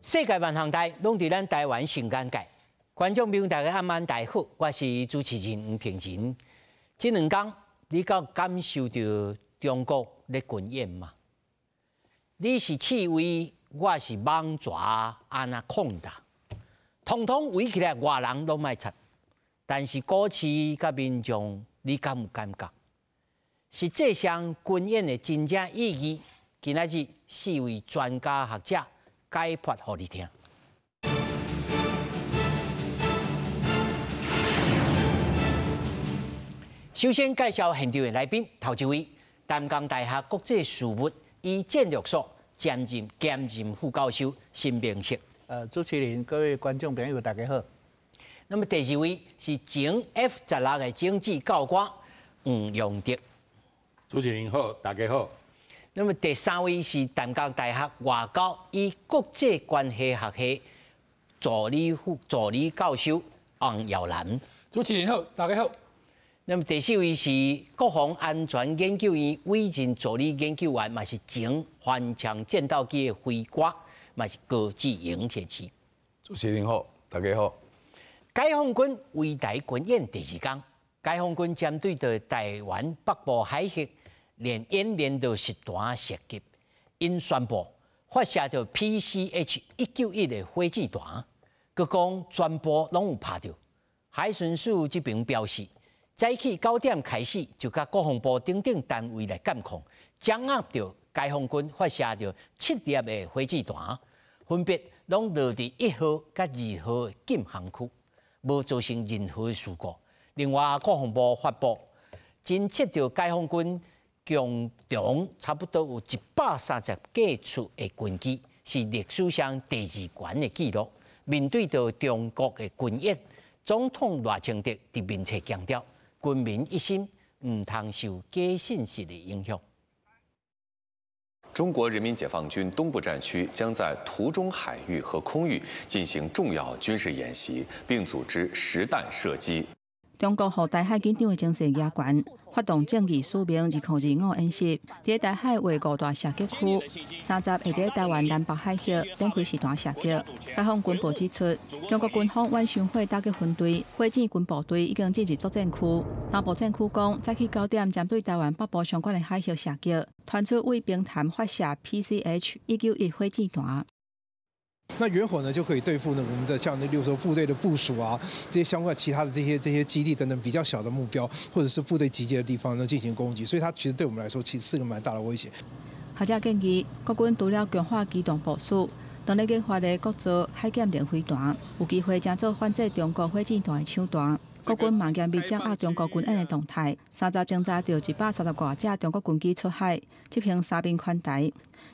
世界萬項大，攏佇咱台灣上簡介。觀眾朋友大家暗安大好，我是主持人黃平仁。這兩工你敢有感受著中國咧軍演嗎？你是刺蝟，我是蠓蛇，按怎擴大？統統圍起來，外人攏莫插。但是股市佮民眾，你敢有感覺？實際上軍演的真正意義，今仔日四位專家學者解剖予你聽。首先介紹現場的來賓，頭一位，淡江大學國際事務與戰略所兼任副教授沈明室。主持人、各位觀眾朋友，大家好。那麼第二位是前 F-16的政治教官黃陽德。主持人好，大家好。那麼第三位是淡江大學外交與國際關係學系助理教授洪耀南。主持人好，大家好。那麼第四位是國防安全研究院委任助理研究員，嘛是前反搶戰鬥機的飛官，嘛是高志榮先生。主持人好，大家好。解放軍圍台軍演第二工，解放軍針對著台灣北部海域，連演練著實彈射擊，𪜶宣布發射著 PCH 191的火箭彈，閣講全部攏有拍著。海巡署這邊表示，早起9點開始就佮國防部等等單位來監控，掌握著解放軍發射著七粒的火箭彈，分別攏落佇1號佮2號禁航區，無造成任何事故。另外，國防部發布偵測著解放軍空中差不多有130架次的軍機，是歷史上第二懸的紀錄。面對著中國的軍演，總統賴清德佇面冊強調，軍民一心，毋通受假信息的影響。中國人民解放軍東部戰區將在圖中海域和空域進行重要軍事演習，並組織實彈射擊。中國予台海緊張的情勢加懸，發動正義使命2025演習，佇台海劃五大射擊區，30會佇台灣南北海域展開實彈射擊。解放軍報指出，中國軍方遠傷火打擊分隊、火箭軍部隊已經進入作戰區。南部戰區講，早起9點針對台灣北部相關的海域射擊，傳出對平潭發射 PCH 191火箭彈。那遠火呢就可以對付呢我們的像那，例如說部隊的部署啊，這些相關其他的這些基地等等比較小的目標，或者是部隊集結的地方呢進行攻擊，所以它其實對我們來說其實是個蠻大的威脅。學者建議，國軍除了強化機動部署，當咧研發的國造海劍龍飛彈，有機會成做反制中國火箭彈的手段。國軍嘛嚴密掌握中國軍演的動態，30偵查著130外架中國軍機出海，執行三邊環台，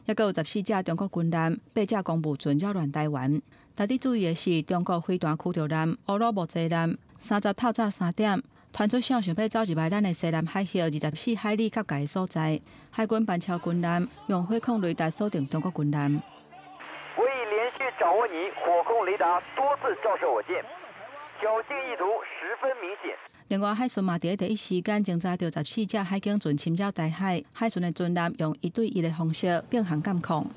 抑閣有14架中國軍艦、八架公務船擾亂台灣。值得注意的是，中國飛彈驅逐艦烏魯木齊艦三十透早3點，傳出想欲走入來咱的西南海域24海里結界的所在，海軍班超軍艦用火控雷達鎖定中國軍艦。我已連續掌握你火控雷達多次照射我艦，挑釁意圖十分明顯。另外，海巡嘛佇第一時間偵查著14隻海警船侵擾台海，海巡的船艦用一對一的方式並行監控。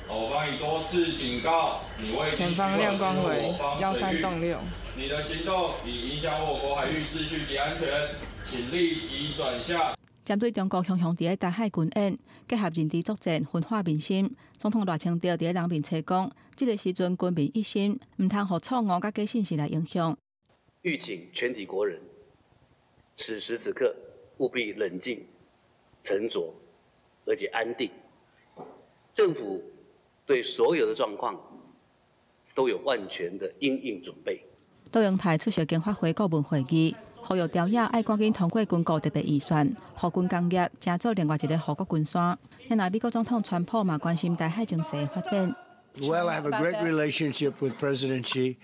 我方已多次警告你，未前方亮光為13.6。你的行動已影響我國海域秩序及安全，請立即轉向。針對中國常常佇台海軍演，結合認知作戰，分化民心。總統賴清德佇人面冊講，這個時陣軍民一心，毋通予錯誤佮假信息來影響。籲請全體國人，此時此刻務必冷靜、沉着，而且安定。政府對所有的狀況都有萬全的因應準備。卓榮泰出席經發會顧問會議，呼籲朝野愛趕緊通過軍購特別預算，予軍工業成做另外一個護國神山。那美國總統川普嘛關心台海情勢發展。 Well, I have a great relationship with President Xi,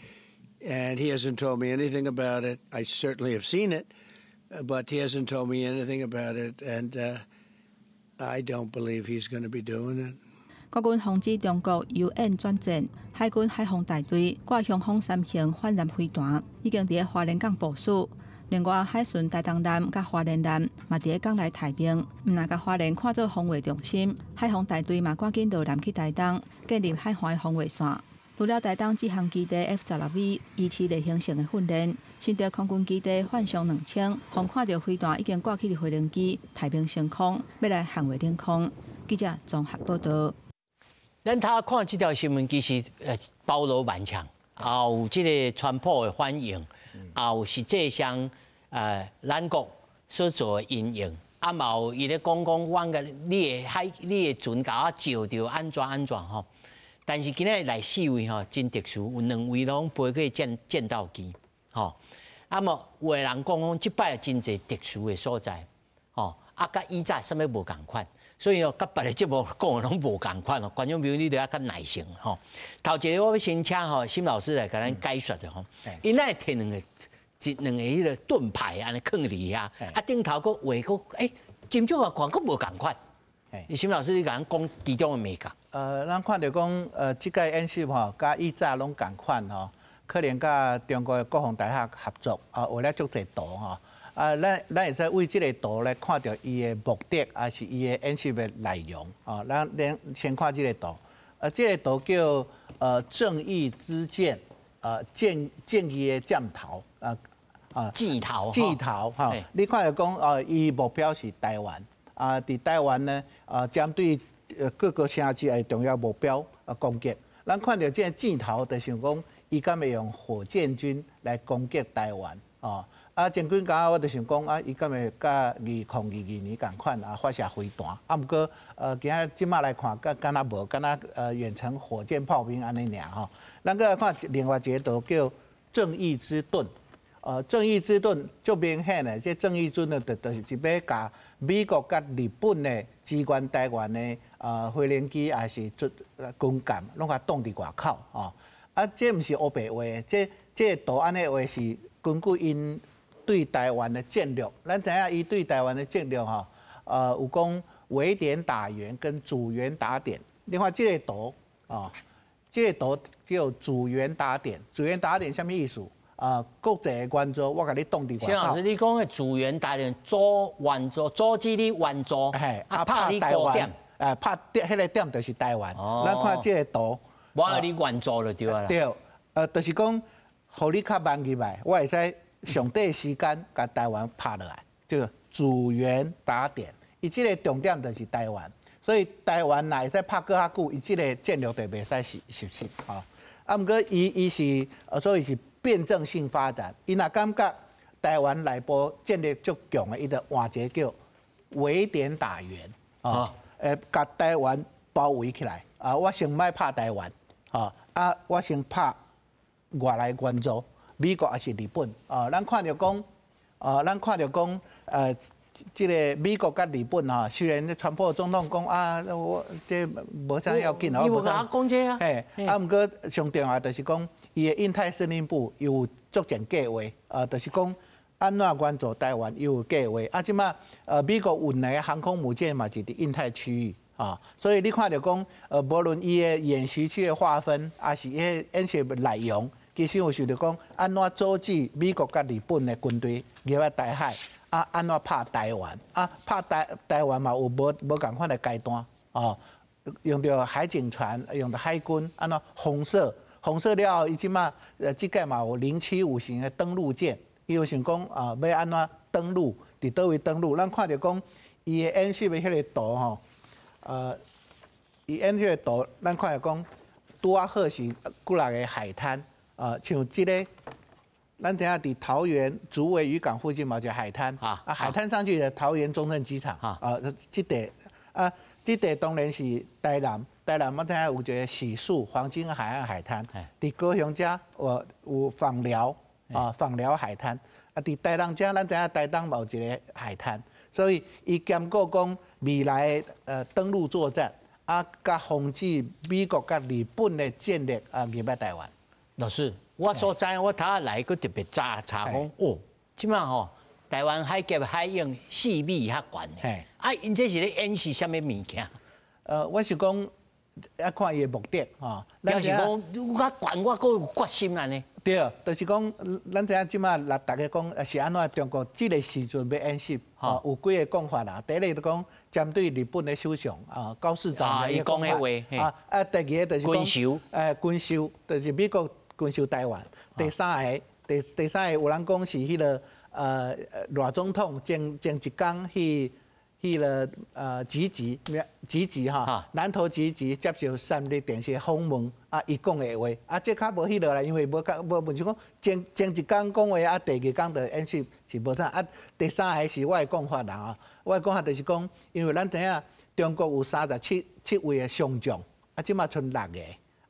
and he hasn't told me anything about it. I certainly have seen it, but he hasn't told me anything about it, and I don't believe he's going to be doing it. 國軍防止中國由演轉戰，海軍海防大隊掛雄風三型反艦飛彈已經佇花蓮港部署。另外，海巡台東艦佮花蓮艦嘛佇港內待命，毋但共花蓮看做防衛中心，海防大隊嘛趕緊落艦去台東，建立海岸防衛線。除了台東這項基地 F-16V 維持例行性的訓練，新竹空軍基地幻象2000，予看著飛彈已經掛起佇飛行機，太平升空，欲來捍衛領空。記者綜合報道。咱頭看這條新聞，其實包羅萬象，也有這个川普的反應，也有實際上咱國所做的因應，啊嘛有伊咧講講，阮共你的海，你的船共我照著按怎按怎吼。但是今仔日來四位吼真特殊，有兩位攏飛過戰鬥機，吼。啊嘛有的人講講，這擺真濟特殊的所在，吼，啊佮以早啥物無仝款。所以哦，佮別个節目講的攏無仝款哦。觀眾朋友，你著愛較耐性吼。頭一个我欲先請吼沈老師來共咱解說著吼。𪜶哪會提兩个一兩个彼个盾牌按呢囥佇遐，啊頂頭閣畫閣欸，真少啊看閣無仝款。沈老師，你共咱講其中的眉角。咱看著講，這屆演習吼，佮以早攏仝款吼，可能佮中國的國防大學合作啊，畫了足濟圖吼。啊，咱會使為這个圖來看著伊的目的，抑是伊的演習的內容。哦，咱先看這个圖。這个圖叫正義之劍，正義的箭頭，啊啊，箭頭，箭頭，吼。你看著講，伊目標是台灣，啊，佇台灣呢，啊，針對各個城市的重要目標攻擊。咱看著這个箭頭，就想講，伊敢會用火箭軍來攻擊台灣，哦。啊，前幾工我就想講啊，伊敢會佮2022年仝款啊發射飛彈？啊，毋過今仔這馬來看，敢敢若無，敢若遠程火箭炮兵按呢爾吼。咱閣來看另外一个圖叫正義之盾，正義之盾足明顯的，這正義之盾就是欲共美國佮日本的支援台灣的飛行機抑是軍艦，攏共擋佇外口吼。啊，這毋是烏白畫，這個圖按呢畫是根據𪜶對台灣的戰略，咱知影伊對台灣的戰略吼，有講圍點打援跟阻援打點。你看這個圖哦，這個圖叫阻援打點。阻援打點啥物意思？啊，國際的援助我共你擋佇外口。沈老師，你講的阻援打點，阻援助，阻止你援助，嘿，啊，拍你高點，拍點彼个點就是台灣。咱看這個圖，無愛你援助就對啊。對，就是講，予你較慢入來，我會使上短時間共台灣拍落來，這個阻援打點，伊這个重點就是台灣，所以台灣若會使拍閣較久，伊這个戰略就袂使實施吼。啊，毋過伊是，所以是辯證性發展。伊若感覺台灣內部戰力足強的，伊就換一个叫圍點打援，哦，共台灣包圍起來。啊，我先莫拍台灣，吼，啊，我先拍外來援助。美國抑是日本，哦，咱看著講，這个美國佮日本吼，雖然川普總統講啊，我這無啥要緊，伊無共我講這啊，嘿，啊，毋過上重要就是講，伊的印太司令部有作戰計劃，就是講按怎援助台灣，伊有計劃。啊，這馬美國有兩个航空母艦嘛，是佇印太區域，啊，所以你看著講，無論伊的演習區的劃分，抑是伊的演習內容。其實有想著講，按怎阻止美國佮日本的軍隊入來台海，啊，按怎拍台灣？啊，拍台灣嘛有無仝款的階段，哦，用著海警船，用著海軍，按怎封鎖？封鎖了後，伊這馬這屆嘛有075型的登陸艦，伊有想講啊，欲按怎登陸？佇佗位登陸？咱看著講，伊的演習的彼个圖吼，伊演習的圖，咱看著講，拄仔好是幾若个海灘。像這个，咱知影佇桃園竹圍漁港附近嘛，有一個海灘啊，海灘上去的桃園中正機場啊，這塊啊，這塊當然是台南，台南我知影有一个洗漱黃金海岸海灘，佇高雄遮有枋寮啊，枋寮海灘，啊，佇台東遮咱知影台東嘛有一个海灘，所以伊兼顧講未來登陸作戰，啊，佮防止美國佮日本的戰力啊入來台灣。老師，我所知我頭仔來閣特別查查講，哦，這馬吼台灣海峽海湧四米較懸的，啊，𪜶這是咧演習啥物物件？我是講愛看伊的目的吼。表示講愈較懸，我閣有決心按呢。對，就是講，咱知影這馬來大家講是按怎中國這个時陣欲演習，哦，有幾个講法啦。第一个就講針對日本的首相啊，高市早苗伊講的話，第二个就是軍售，軍售，就是美國軍售台灣。第三个，第三个有人講是彼个賴總統前前一工去彼个集集集集哈，南投集集接受三立電視訪問啊，伊講的話啊，這較無彼落啦，因為無較無問是講前前一工講話啊，第二工就演習是無啥啊。第三个是我的講法啦啊，我的講法就是講，因為咱知影中國有37位的上將，啊，這馬賰六個。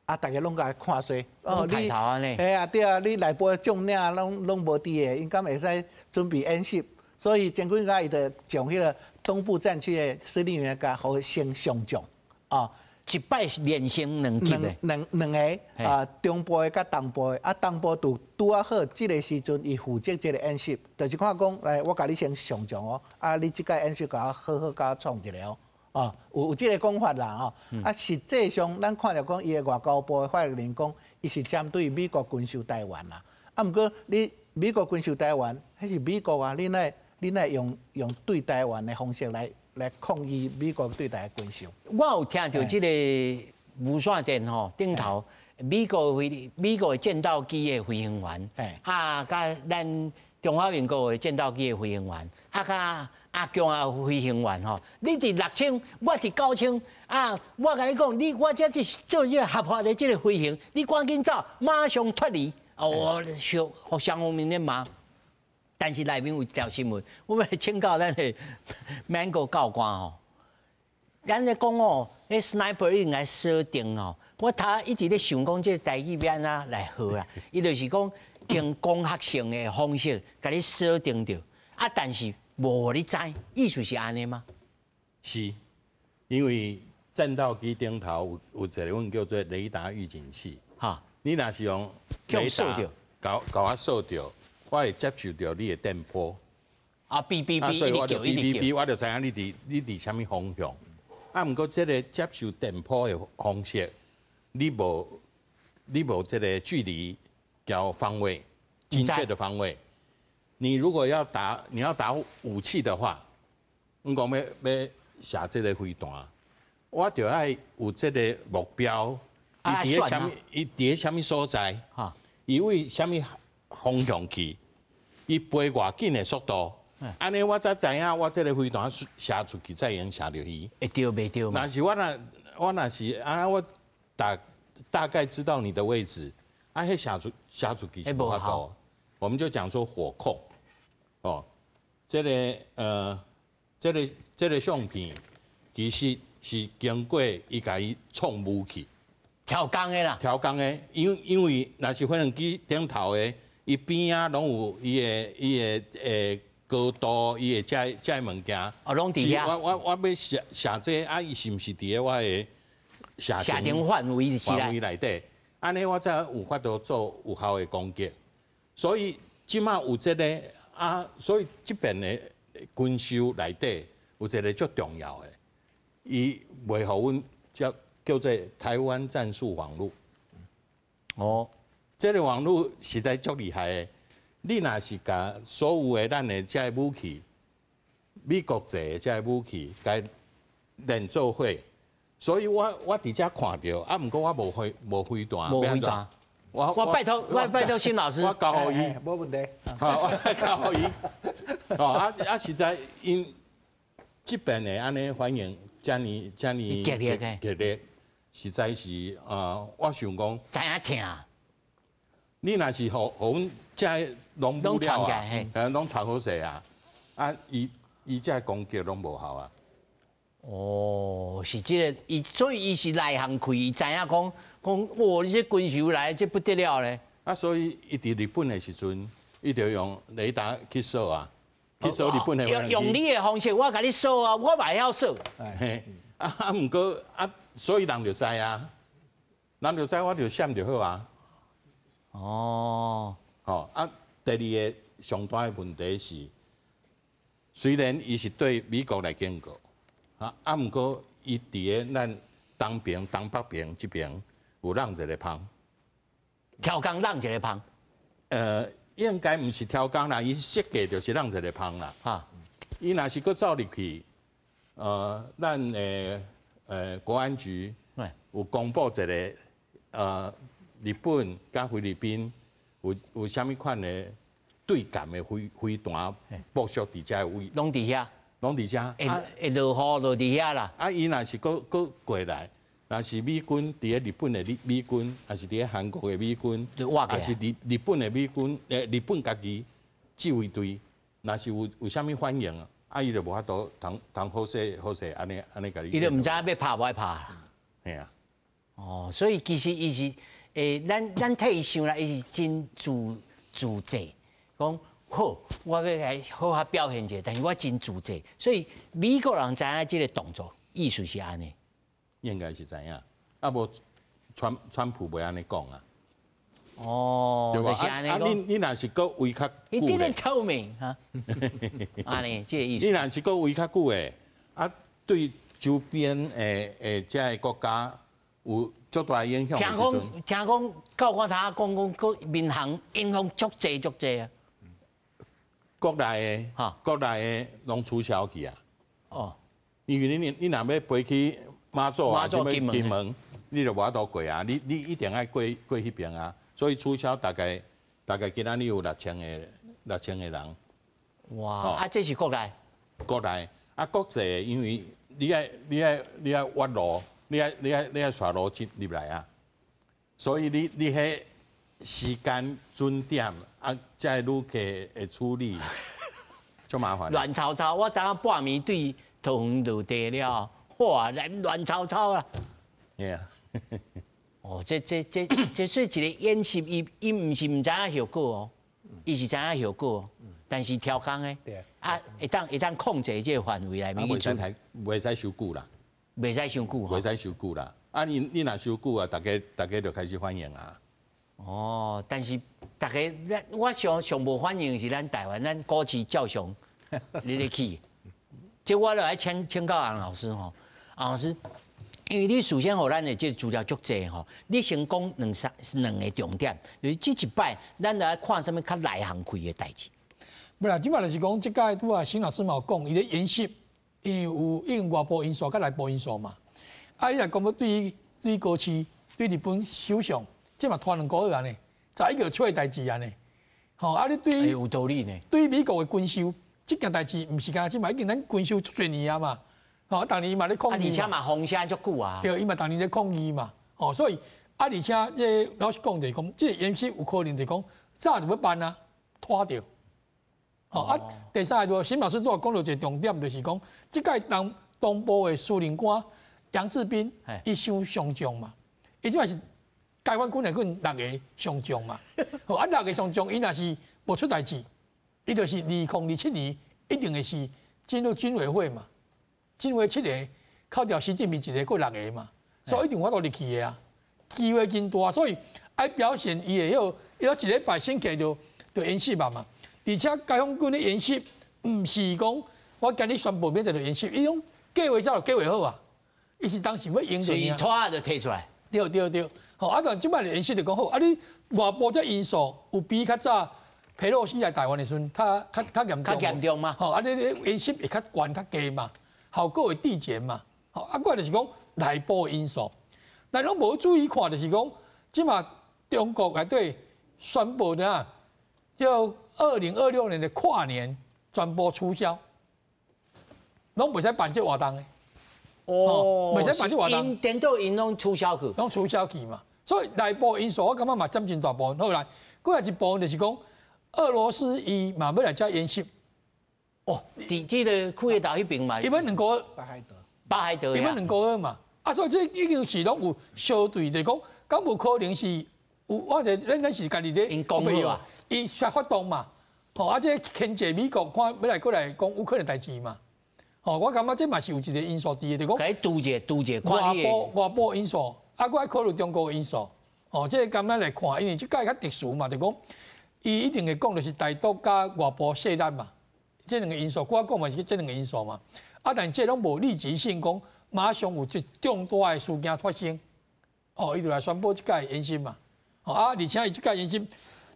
啊！大家攏共看衰，哦，你，嘿啊，對啊，你內部將領攏攏無佇的，𪜶敢會使準備演習？所以前幾工伊就將彼个東部戰區的司令員共予升上將，啊，一擺連升兩級的，兩個啊，中部的佮東部的，啊，東部就拄仔好，這个時陣伊負責這个演習，就是看講，來，我共你升上將哦，啊，你這擺演習共我好好共我創一下哦。哦，有這个講法啦，吼，啊，實際上咱看著講，伊的外交部的發言人講，伊是針對美國軍售台灣啦。啊，毋過你美國軍售台灣，彼是美國啊，你哪會用對台灣的方式來抗議美國對台的軍售？我有聽著這个無線電吼頂頭，美國的戰鬥機的飛行員，啊，佮咱中華民國的戰鬥機的飛行員，啊，佮阿強啊，飛行員吼，你佇6000，我佇9000啊！我共你講，你我這是做這个合法的這个飛行，你趕緊走，馬上脫離。哦，相互相方面咧罵。但是內面有一條新聞，我欲請教咱的 Mango 教官吼，咱咧講哦，彼 sniper 應該鎖定哦。我頭一直咧想講，這个台語欲按怎來學啦？伊就是講用光學性的方式，共你鎖定著啊，但是無予你知，意思是按呢嗎？是，因為戰鬥機頂頭有一个阮叫做雷達預警器。哈，你若是用雷達共我掃著，我會接受著你的電波。啊，嗶嗶嗶，所以我就嗶嗶嗶，我就知影你佇啥物方向。啊，毋過這个接受電波的方式，你無這个距離叫方位，精確的方位。你如果要打，你要打武器的話，阮講欲射這个飛彈，我就愛有這个目標，伊佇咧啥物？伊佇咧啥物所在？伊對啥物方向去？伊飛偌緊的速度，按呢我才知影我這个飛彈射出去才會用射著伊。會著袂著？若是我若是啊，我大概知道你的位置，啊，彼射出去是無法度。我們就講說火控。哦，這个相片其實是經過伊共伊創武器，調工的啦，調工的，因為若是飛行機頂頭的，伊邊仔攏有伊的高度，伊的這个物件。哦，攏佇遐。我欲射射這個，啊，伊是毋是佇咧我的射程範圍範圍內底？按呢，我才有法度做有效的攻擊。所以這馬有這个。啊，所以這邊的軍售內底有一个足重要的，伊袂予阮叫做台灣戰術網路。哦，這个網路實在足厲害的。你若是共所有的咱的這个武器，美國製的這个武器，共連做伙，所以我佇遮看著，啊，毋過我無飛彈，無飛彈。我拜託辛老師，我交予伊，無問題。好，我交予伊。哦，啊啊，實在𪜶這邊的按呢反應，遮爾遮爾激烈的，激烈，實在是啊，我想講，知影疼。你若是予阮這攏武了啊，攏傳好勢啊，啊，伊這攻擊攏無效啊。哦，是這个，伊所以伊是內行開，伊知影講講，哇！你這軍售來，這不得了咧。啊，所以伊佇日本的時陣，伊就用雷達去掃啊，去掃日本的。用你的方式，我共你掃啊，我嘛會曉掃。嘿，啊啊，毋過啊，所以人就知啊，人就知我就閃就好啊。哦，好啊，第二个上大的問題是，雖然伊是對美國來警告。啊！啊，毋過伊佇咧咱東邊、東北邊這邊有挵一个蜂，調工挵一个蜂。應該毋是超工啦，伊設計就是讓一个芳啦。伊若是閣走入去，咱的國安局有公布一个，日本佮菲律賓有啥物款的對艦的飛彈部署佇遮个位，攏佇遐，攏佇遮。會落雨落佇遐啦。啊，伊若是閣過來，若是美軍佇咧日本的美軍，抑是佇咧韓國的美軍，抑是日本的美軍，日本家己自衛隊，若是有啥物反應，啊，伊就無法度通通好勢好勢按呢按呢共你。伊就毋知影欲拍無愛拍。嘿啊。哦，所以其實伊是，咱替伊想啦，伊是真自制，講好，我欲來好好表現者，但是我真自制，所以美國人知影這个動作，意思是按呢。應該是知影，啊無川普袂按呢講啊。哦，對吧？就是按呢啊，你若是閣圍較久 He didn't tell me 哈，按呢，這个意思。你若是閣圍較久的，啊，對周邊的這个國家有足大影響。聽講，教官頭講講，閣民航影響足濟足濟啊。國內的攏取消去啊。哦。因為你若欲飛去馬祖啊，啥物金門，你就無法度過啊！你一定愛過彼邊啊！所以取消大概今仔日有6000個人。哇！啊，這是國內。國內啊，國際因為你愛挖路，你愛紲路進入來啊，所以你彼時間準點啊，這個旅客的處理足麻煩。亂糟糟，我昨昏半暝對桃園落地了，哇，亂糟糟啊！對啊。哦，這算一個演習，伊毋是毋知影後果哦，伊是知影後果哦，但是超工的，啊，會當控制這個範圍內面。袂使太，袂使傷久啦。袂使傷久。袂使傷久啦。啊，你若傷久啊，大家就開始反應啊。哦，但是大家，咱我上上無反應是咱台灣，咱股市照常咧起。這我就愛請教洪老師吼，洪老師。因為你事先予咱的這個資料足濟吼，你先講兩三兩个重點，就是這一擺咱來看啥物較內行開的代誌。無啦，這擺就是講，這屆拄仔沈老師嘛有講，伊咧演習，因為有因為外部因素佮內部因素嘛。啊，你若講欲對高市、對日本首相，這嘛拖2個月按呢，11月初的代誌按呢。吼，啊，你對有道理呢。對美國的軍售，這件代誌毋是干這擺，已經咱軍售足濟年啊嘛。吼，逐年嘛咧抗議，而且嘛風聲足久啊。對，伊嘛逐年咧抗議嘛。吼，所以啊，而且這老實講就是講，這個演習有可能就是講早就欲辦啊，拖著。吼啊，第三个就沈老師拄仔講著一个重點，就是講，這屆東部的司令官楊志斌，伊升上將嘛，伊這擺是台灣軍來講六个上將嘛。吼啊，六个上將，伊若是無出代誌，伊就是2027年一定會是進入軍委會嘛。軍委七个，扣掉習近平一个，閣六个嘛，所以一定有法度入去的啊，機會真大，所以愛表現伊的彼，伊一禮拜先起就演習嘛嘛，而且解放軍的演習，毋是講我今日宣布明仔就演習，伊攏計劃早就計劃好啊，伊是當時欲應對。所以拖就提出來。對對對，吼啊！但這擺的演習就講好，啊你外部這因素有比較早佩洛西來台灣的時陣較嚴重。較嚴重嘛？吼啊！你演習會較懸較低嘛？效果會遞減嘛？吼啊！過來就是講內部因素，但攏無注意看，就是講這馬中國內底宣布的叫2026年的跨年全部取消，攏袂使辦這活動的。哦，袂使辦這活動。𪜶顛倒𪜶攏取消去，攏取消去嘛。所以內部因素我感覺嘛佔真大部分。後來，過來一部分就是講，俄羅斯伊嘛欲來遮演習。哦，佇這个庫頁島彼邊嘛，伊欲2個月，北海道，北海道，伊欲2個月嘛。啊，所以這已經是攏有相對的講，敢有可能是有，我者咱是家己咧，𪜶講好啊，伊先發動嘛。吼，啊，這牽制美國看欲來過來講烏克蘭代誌嘛。吼，我感覺這嘛是有一個因素佇的，就講。共伊拄者拄者，外部因素，啊，閣愛考慮中國的因素。吼，這個感覺來看，因為這屆較特殊嘛，就講伊一定會講就是台獨佮外部勢力嘛，這兩個因素，我講嘛是這兩個因素嘛。啊，但這攏無立即性講，馬上有這重大的事件發生，哦，伊就來宣布這屆演習嘛。哦，啊，而且伊這屆演習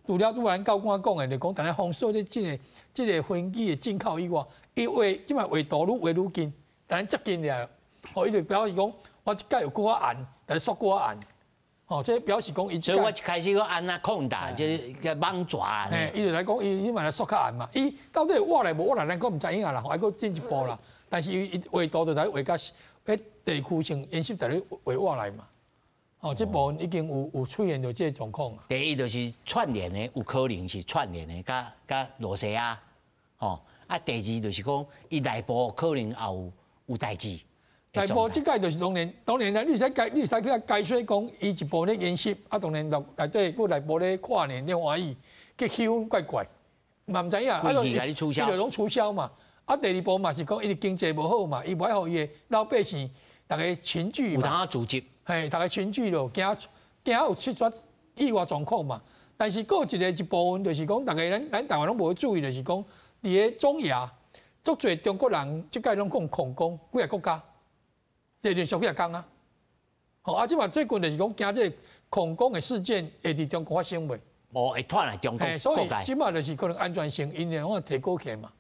除了拄咱教官讲的，就讲，但系封锁这个飞机的进口以外，伊画这摆画图愈画愈近，但接近了，哦，伊就表示讲，我这届有搁较暗，但是缩搁较暗，哦，这表示讲伊。所以我一开始讲按那控打，就是个蠓爪。嘿，伊就来讲，伊伊嘛来缩较暗嘛，伊到底活来无活来，咱阁毋知影啦，还阁进一步啦。但是伊伊画图就来画甲彼地区性演习在咧画活来嘛。哦，这部分已经有出现著这个状况。第一就是串联的，有可能是串联的，佮罗西亚，吼啊。第二就是讲，伊内部可能也有代志。内部这届就是当然，当然啦，你会使去解说讲，伊一部咧演习，啊，当然内内底阁内部咧跨年咧欢喜，结气氛怪怪，嘛毋知影。啊，伊就拢取消嘛。啊，第二步嘛是讲，伊经济无好嘛，伊无爱予伊的老百姓逐家群聚嘛。有通组织。嘿，逐家群聚咯，惊惊有出现意外状况嘛。但是阁有一部分就是讲，逐家咱台湾拢无注意，就是讲，伫个中亚，足济中国人这届拢讲恐攻几个国家，这连续几工啊。吼，啊，这嘛最近就是讲，惊这个恐攻的事件会伫中国发生袂？哦，会传来中国。所以这嘛就是可能安全性，𪜶拢提高起嘛。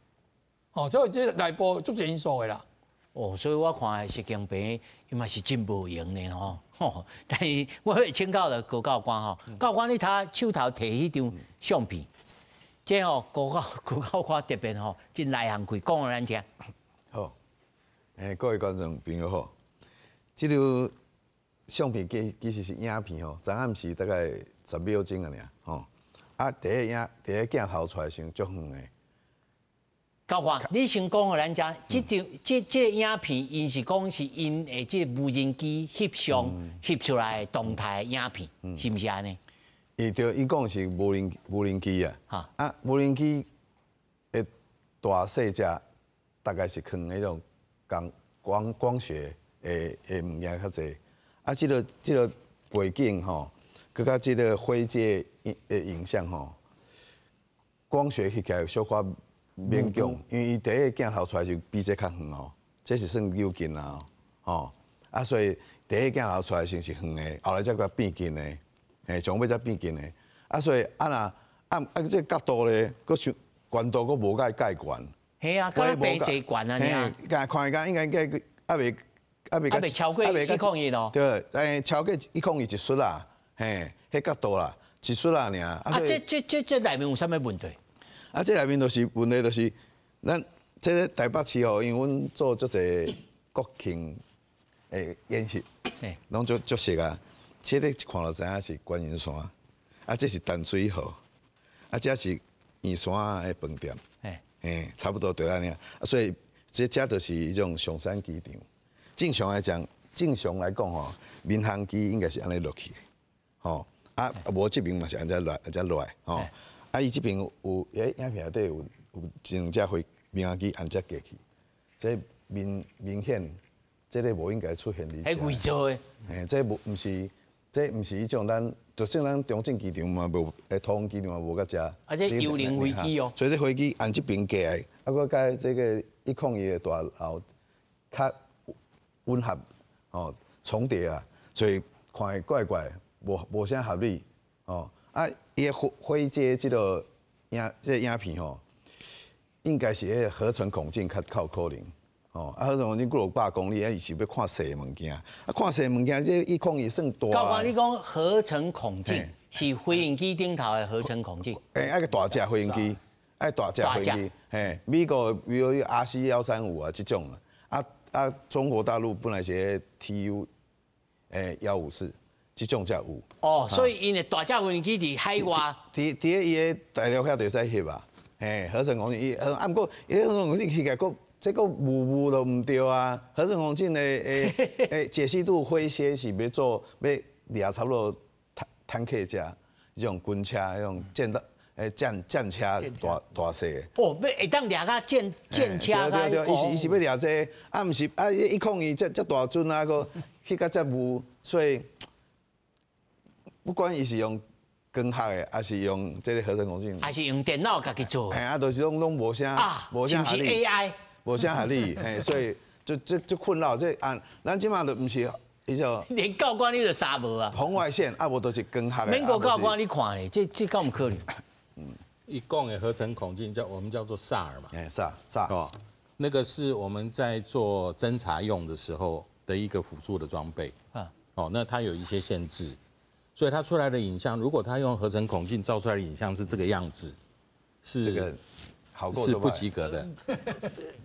吼，所以这内部足济因素的啦。哦，所以我看习近平伊嘛是真无闲的吼。吼，但是我会请教了高教官吼，教官你睇手头提彼张相片，这吼高教官特别吼真内行气，讲予咱听。好，各位观众朋友好，这张相片其实是影片吼，昨暗时大概10秒钟尔吼，啊，第一镜头出来时足远的。教官，你先讲予咱知，这张这这个影片，𪜶是讲是𪜶的这个无人机翕相翕出来的动态影片，是毋是按呢？伊对，伊讲是无人机啊，啊，无人机的大细只，大概是囥彼种光学的物件较济，啊，这个背景吼，阁佮这个火箭的影像吼，光学翕起来小可勉强，因为伊第一个镜头出来就比这较远哦，这是算有近啊，吼，啊，所以第一个镜头出来先是远的，后来才阁变近的，嘿，上尾才变近的，啊，所以啊若啊啊这角度咧，阁伤悬度阁无佮伊盖悬。嘿啊，阁比这悬啊，尔。嘿，看伊敢应该该犹未犹未超过101咯。对，超过101一丝啦，嘿，彼角度啦，一丝啦尔。啊，这内面有啥物问题？啊，这内面就是问题，就是咱这个台北市吼，因为阮做足济国庆的演习，拢足足熟啊。这个一看就知影是观音山，啊，这是淡水河，啊，这是圆山的饭店，嘿，差不多就按呢。啊，所以这就是一种松山机场。正常来讲吼，民航机应该是按呢落去的，吼，啊，无这边嘛是按呢落，按呢落来，吼。啊，伊这边有，影片内底有一两只飞民航机按遮过去，这明明显，这个无应该出现伫彼。伪造的。嘿，这无毋是，这毋是彼种咱，就算咱中正机场嘛无，桃园机场嘛无佮遮。啊，这幽灵飞机哦。所以这飞机按这边过来，啊，阁佮这个101的大楼较吻合，哦，重叠啊，所以看会怪怪，无啥合理，哦。啊，伊的火箭这个影片吼，应该是彼个合成孔径较较有可能，吼。啊，合成孔径几落百公里，啊，伊是欲看细物件，啊，看细物件，这101算大。教官，你讲合成孔径是飞行机顶头的合成孔径？欸，爱个大只飞行机，爱大只飞机，嘿，美国比如 RC 135啊这种啊，啊，中国大陆本来是 TU 154。这种才有。哦，所以𪜶的大只飞机伫海外，伫伊的大陆遐就会使翕啊，嘿，合成孔径伊，啊，毋过伊合成孔径翕起来，阁这阁雾雾都毋对啊。合成孔径的解析度灰阶是欲做欲掠差不多坦克车，这种军车，彼种战斗战车大大细的。哦，欲会当掠甲战车。对对对，伊是欲掠这个，啊，毋是啊，101遮大阵啊，阁翕甲遮雾，所以。不管伊是用光学的，还是用这个合成孔径，还是用电脑家己做，嘿啊，就是拢无啥，无啥合理，AI，无啥合理，嘿，所以就困扰这啊，咱这马就毋是伊就连教官你都杀无啊？红外线啊，无就是光学的。免国教官你看咧，这敢有可能？伊讲的合成孔径叫我们叫做 SAR 嘛。哎，SAR SAR 哦，那个是我们在做侦察用的时候的一个辅助的装备。哦，那它有一些限制，所以它出来的影像，如果它用合成孔径照出来的影像是这个样子，是这个好是不及格的。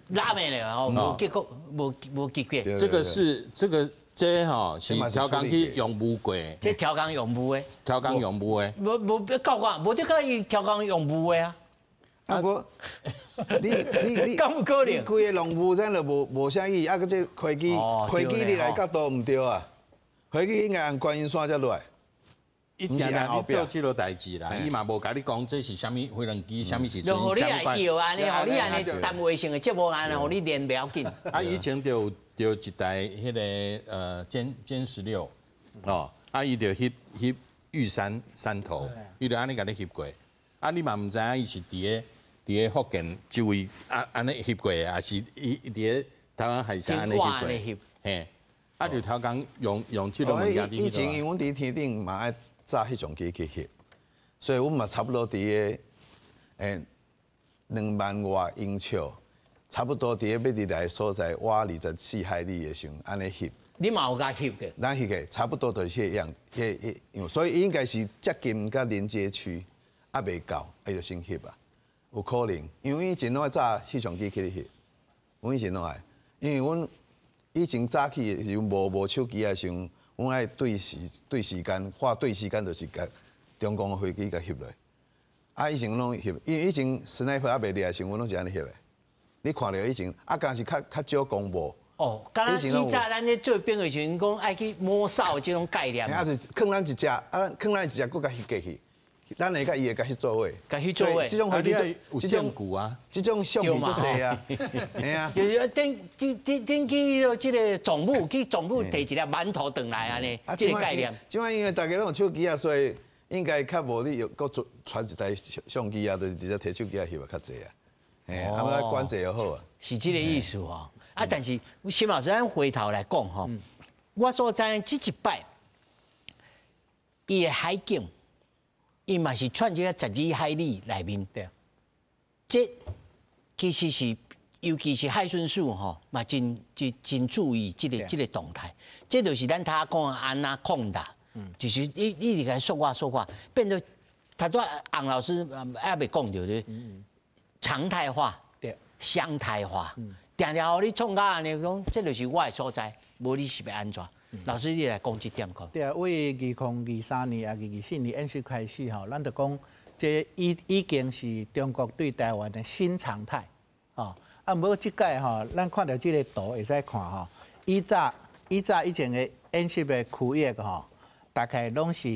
拉面了哦，无结果，无结果。这个是这个这吼是调工去用雾过。这调工用雾的。调工用雾的。无无教官，无得讲伊调工用雾的啊。啊无，你敢有可能？你规个弄雾，咱就无啥意义。啊，阁这飞机飞机你来角度毋对啊，飞机应该按观音山才落来。伊定定你做这个代志啦，伊嘛无共你讲这是啥物飞行机，啥物时阵，就予你来摇按呢，予你按呢单位性的节目按呢，予你练袂要紧。啊，以前就有一台彼个歼16，哦，啊，伊就翕翕玉山山头，伊就按呢共你翕过，啊，你嘛毋知影伊是伫个福建周围啊按呢翕过，抑是伊伫个台湾海峡按呢翕过，嘿，啊，就头工用这个物件。以前因为阮伫天顶嘛爱炸彼种机去翕，所以阮嘛差不多伫个2万外英尺，差不多伫个欲入来所在挖24海里的时阵，按呢翕。你嘛有共翕的？咱翕的差不多就是彼样，彼彼样，所以应该是接近佮邻接区，犹未到，伊就先翕啊，有可能，因为以前拢爱炸翕相机去翕，阮以前拢爱，因为阮以前早起的时阵无手机的时阵。阮爱对时对时间，画对时间就是共中共的飞机共翕落。啊，以前拢翕，因为以前 sniper 犹未掠的时阵，阮拢是按呢翕的。你看著以前，啊，敢是较较少公布。哦，敢若以早咱咧做兵的时阵，讲爱去摸哨这种概念。啊，是囥咱一只，啊，囥咱一只，阁共翕过去。咱会佮伊会共翕做伙，共翕做伙。这种飞机有证据啊，这种相片足济啊，嘿啊。就是顶顶顶去这个总部，去总部提一粒馒头转来按呢，这个概念。这摆因为大家拢有手机啊，所以应该较无你又阁传一台相机啊，就是直接提手机啊翕啊较济啊。嘿，啊，我管制就好啊。是这个意思吼。啊，但是沈老师，咱回头来讲吼，我所知这一摆，伊的海警。伊嘛是窜入12海里内面，这其实是，尤其是海巡署吼，嘛真真真注意这个动态。这就是咱头讲按怎控的，就是你你伫共说话说话，变做头拄洪老师犹未讲著咧，常态化、常态化，定定予你创到按呢讲，这就是我的所在，无你是欲按怎？老师，你来讲这点看。对啊，为2023年啊，2024年演习开始吼，咱就讲这已经是中国对台湾的新常态，吼。啊，毋过这届吼，咱看著这个图会使看吼，以早以前的演习的区域吼，大概拢是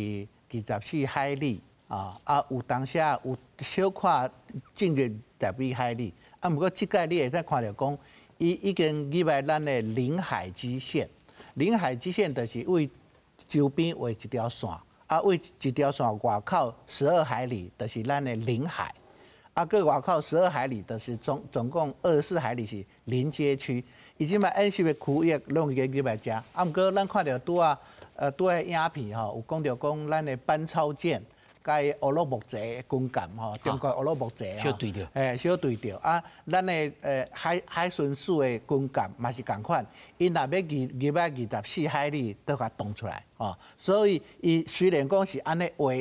24海里啊，啊有当时有小可进入12海里，啊，毋过这届你会使看著讲，伊已经入来咱的领海基线。领海基线就是为周边画一条线，啊，为一条线外口十二海里，就是咱的领海，啊，阁外口十二海里，就是总共24海里是邻接区。伊这摆演习的区域拢已经入来遮，啊，毋过咱看著拄仔，拄仔影片吼，有讲著讲咱的班超舰。佮乌鲁木齐军舰吼，中国乌鲁木齐吼，相对著，嘿，相对著啊，咱的海巡署的军舰嘛是仝款，伊若欲入来24海里，都共挡出来吼。所以伊虽然讲是按呢画，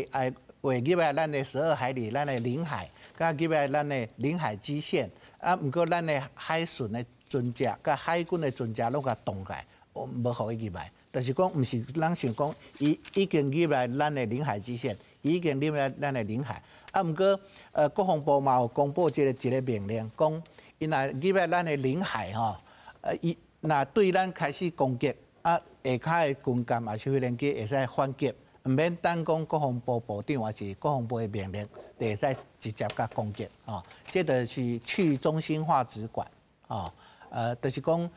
画入来咱的十二海里，咱的领海，佮入来咱的领海基线，啊，毋过咱的海巡的船只、佮海军的船只拢共挡起来，无予伊入来。但是讲，毋是咱想讲，伊已经入来咱的领海基线。已经入来咱的领海，啊，毋过，国防部嘛有公布一个命令，讲伊若入来咱的领海吼，伊若对咱开始攻击，啊，下跤的军舰抑是飞行机会使反击，毋免等讲国防部部长抑是国防部的命令，就会使直接共攻击，吼，这就是去中心化指管，吼，就是讲，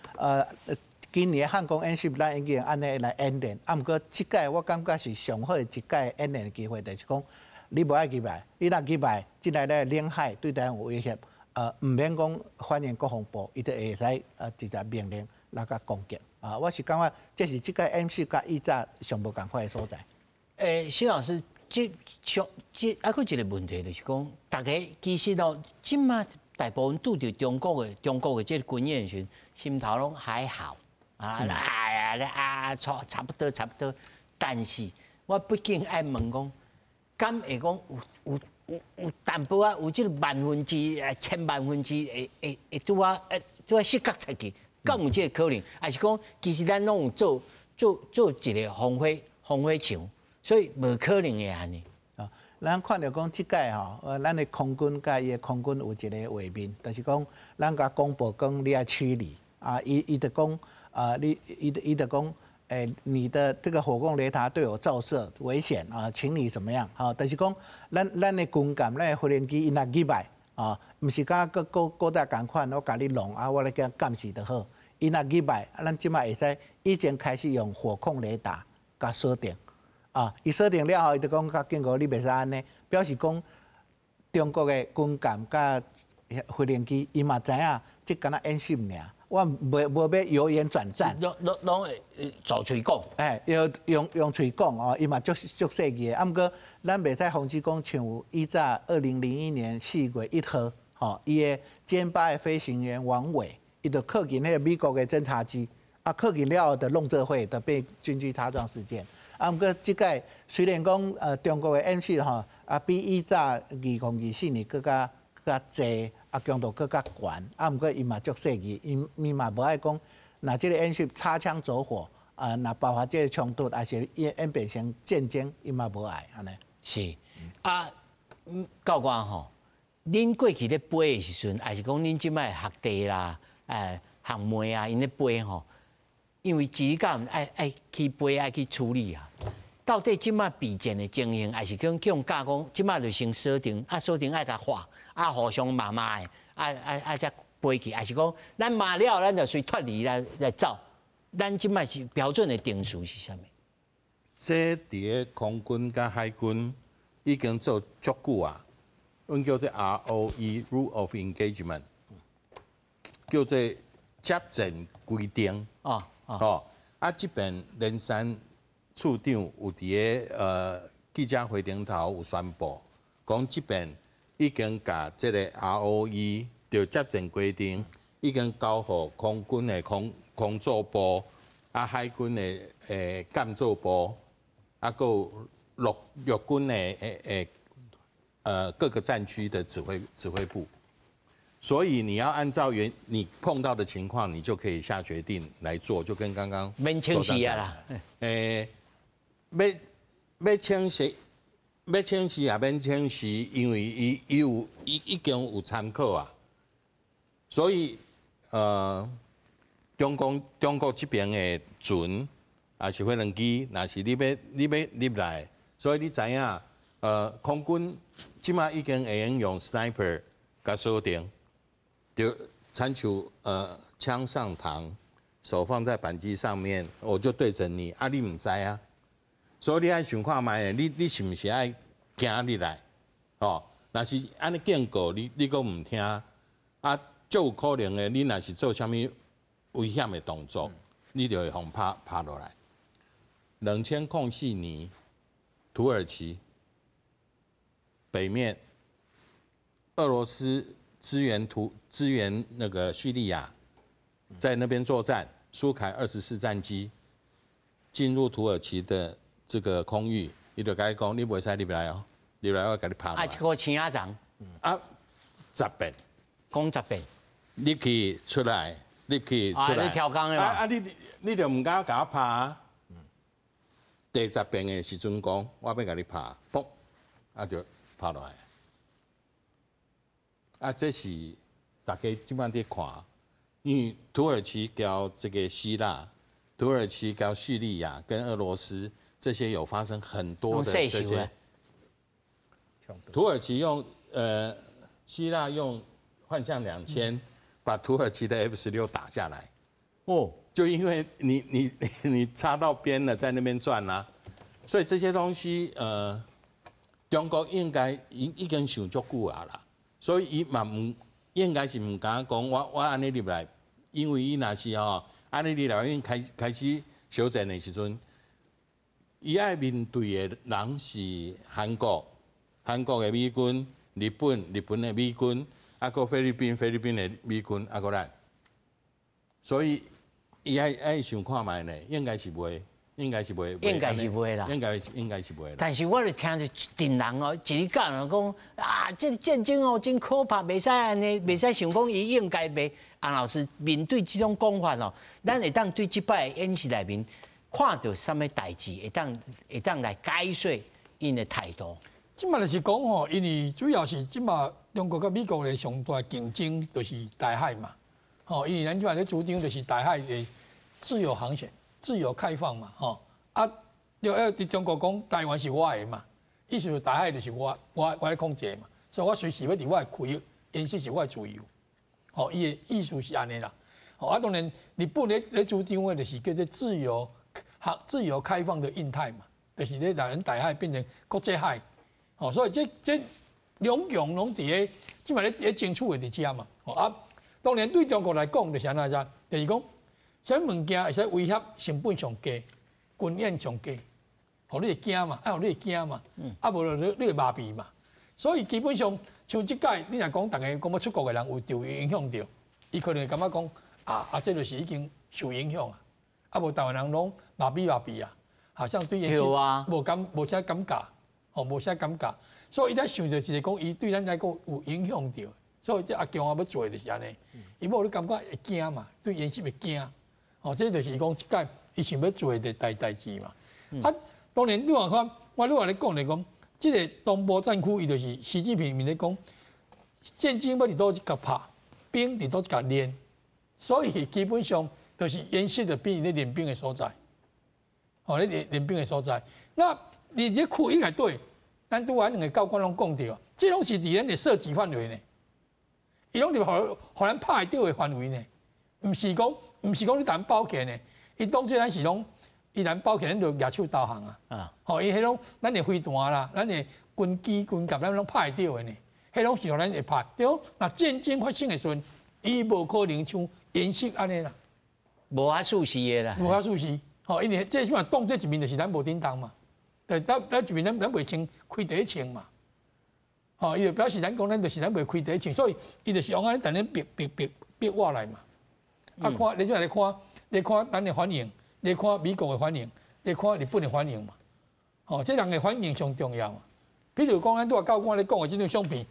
今年汉光演习咱已经按呢来演练，啊，毋过这届我感觉是上好的一届演练的机会，就是讲你无爱入来，你若入来，进来咧领海对台湾有威胁，毋免讲反映国防部，伊就会使直接命令來共攻擊。啊，我是感覺這是這個 M4佮以早上無仝款的所在。欸，施老師，這上這還閣一個問題就是講，大家其實哦，這馬大部分拄著中國的這個軍演時，心頭攏還好啊，哎呀啊，差不多差不多。但是我畢竟愛問講，敢會講有淡薄仔有這個萬分之千萬分之會拄仔失覺出去，敢有這個可能？還是講其實咱攏有做一個防火牆，所以無可能會按呢？啊，咱看著講這擺吼，咱的空軍佮伊的空軍有一個畫面，就是講咱共廣播講你愛驅離啊，伊就講啊，你伊就講，欸，你的這個火控雷達對我照射危險啊，請你怎麼樣？吼，就是講咱的軍艦、咱的飛行機，伊若入來啊，毋是佮閣古早仝款，我共你弄啊，我來共監視就好。伊若入來，咱這馬會使已經開始用火控雷達共鎖定。啊，伊鎖定了後，伊就講共警告你袂使按呢，表示講中國的軍艦佮飛行機，伊嘛知影，這敢若演習爾，我無欲由言轉戰。攏會做喙講。欸，用喙講哦，伊嘛足足細膩的。啊，毋過咱袂使防止講，像以早2001年4月1號，吼，伊的殲八的飛行員王偉，伊就靠近彼個美國的偵察機，啊，靠近了後就弄這會，就變軍機擦撞事件。啊，毋過這擺雖然講中國的 M4 吼，啊比以早2024年閣較濟，啊強度閣較懸，啊毋過伊嘛足細膩，伊嘛無愛講，若這個演習擦槍走火，啊若爆發這個衝突，抑是演變成戰爭，伊嘛無愛按呢。是，啊，教官吼，恁過去咧飛的時陣，抑是講恁這擺學弟啦、學妹啊，𪜶咧飛吼，因為指甲愛去飛愛去處理啊。到底這擺備戰的情形，抑是講叫教講，這擺就先鎖定，啊鎖定愛共畫，啊互相罵罵的，啊才飛去，抑是講咱罵了，咱就隨脫離來走。咱這擺是標準的程序是啥物？這佇个空軍佮海軍已經做足久啊，阮叫做 ROE Rule of Engagement，叫做接戰規定。哦，啊，這邊連山處長有佇个記者會頂頭有宣布，講這邊已經共這個 ROE 著接戰規定已經交予空軍的空作部，啊海軍的艦作部，啊閣有陸軍的各個戰區的指揮部。所以你要按照原你碰到的情況，你就可以下決定來做，就跟剛剛免清洗啊啦。欸，欲清洗也免清洗，因為伊有伊已經有參考啊。所以中國這邊的船，抑是飛行機，若是你欲入來，所以你知影，空軍這馬已經會用用 sniper 共鎖定。就參像槍上膛，手放在扳機上面，我就對準你，啊，你毋知啊，所以你愛想看覓，你是毋是愛行入來？哦，若是按呢警告你，你閣毋聽，啊，足有可能的，你若是做啥物危險的動作，你就會予拍落來。2004年，土耳其北面，俄羅斯支援那個敘利亞，在那邊作戰，蘇凱24戰機進入土耳其的這個空域，伊就共你講，你袂使入來哦，入來我共你拍。啊，這個青仔層。啊，十遍。講十遍。入去出來，入去出來。啊，你調工的嘛？啊，你就毋敢共我拍啊？第十遍的時陣講，我欲共你拍，嘣，啊就拍落來。啊，這是大家這擺佇看，因為土耳其交這個希臘，土耳其交敘利亞跟俄羅斯這些有發生很多的這些。土耳其用希臘用幻象2000把土耳其的 F-16打下來。哦，就因為你插到邊了，在那邊轉啦，所以這些東西中國應該已經想足久啊啦。所以伊嘛毋應該是毋敢講，我按呢入來，因為伊若是吼按呢，你立法院開始小戰的時陣，伊愛面對的人是韓國，韓國的美軍、日本、日本的美軍，啊，閣菲律賓、菲律賓的美軍，啊，閣來。所以伊愛想看覓呢，應該是袂，應該是袂，應該是袂啦，應該是袂。但是我就聽著一陣人哦，一日講人講啊，這個戰爭哦真可怕，袂使按呢，袂使想講伊應該袂。洪老師面對這種講法哦，咱會當對這擺演習內面看著啥物代誌，會當來解說𪜶的態度。這馬就是講吼，因為主要是這馬中國佮美國的上大競爭就是台海嘛。吼，因為咱這馬咧主張就是台海的自由航線、自由開放嘛，吼。啊，就要佇中國講台灣是我的嘛，意思台海就是我咧控制嘛，所以我隨時欲佇我的區域，演習是我的自由。吼，伊的意思是按呢啦。吼，啊，當然日本咧主張的就是叫做自由開放的印太嘛，就是咧讓咱台海變成國際海。吼，所以這兩強攏佇咧，這馬咧爭取的佇遮嘛。吼啊，當然對中國來講就是按怎樣，就是講啥物物件會使威脅成本上低，軍演上低，予你會驚嘛，啊，予你會驚嘛，啊，無就你會麻痹嘛。所以基本上像這擺，你若講逐家講欲出國的人有受影響著，伊可能會感覺講啊，這就是已經受影響啊。啊，無台灣人攏麻痹麻痹啊，好像對演習無啥感覺，吼，無啥感覺。所以伊咧想著一個講，伊對咱來講有影響著。所以這阿強啊欲做就是按呢，伊無你感覺會驚嘛，對演習會驚。吼，這就是伊講這擺伊想欲做的代誌嘛。啊，當然你若看，我你話咧講來講，這個東部戰區伊就是習近平咧講，戰爭欲佇佗一角拍，兵佇佗一角練，所以基本上就是演習就變咧練兵的所在。吼，咧練練兵的所在。那你這區域內底，咱拄仔兩個教官攏講著，這攏是佇咱的射擊範圍呢。伊攏佇予咱拍會著的範圍呢，毋是講你共包起呢。伊當作咱是攏，伊咱包起，咱就舉手投降啊。啊，吼，伊彼攏咱的飛彈啦，咱的軍機軍艦，咱攏拍會著的呢。彼攏是予咱會拍。對，若戰爭發生的時陣，伊無可能像演習按呢啦。無法事實的啦。無法事實，吼，因為這起碼擋這一面就是咱無振動嘛。對，咱一面咱袂穿開第一槍嘛。吼，伊就表示咱講咱就是咱袂開第一槍，所以伊就是用按呢等咧逼逼逼逼我來嘛。啊，看你這來看，你看咱的反應，你看美國的反應，你看日本的反應嘛。吼，這兩个反應上重要嘛。比如講，咱拄仔教官咧講的這張相片，